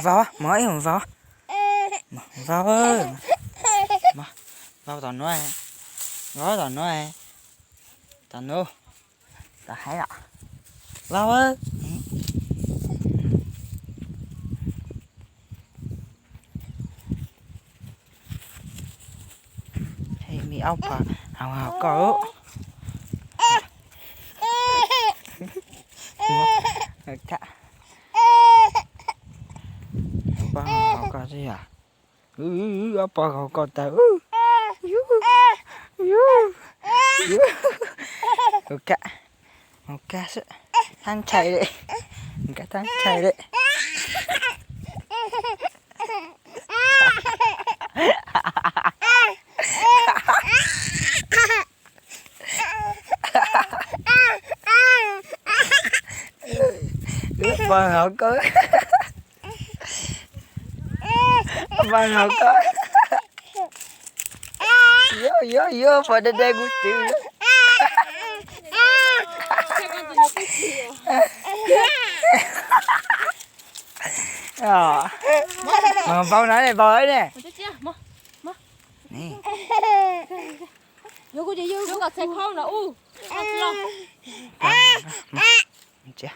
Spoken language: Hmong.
Vau, mus ib mus vau. Vau, vau tom nuav, vau tom nuav, tom nuav, tom hav los. Vau. Muaj ob pog haus koj. Ob pog haus koj xwb yog. Ob pog haus koj tag. Mus kab, mus kab xwb. Tag ntshai li, mus kab tag ntshai li. Ob pog haus koj, ob pog haus koj. Yuav, yuav, yuav, pog deb deb kuv twv. Vau na, vau ne. Ntsia,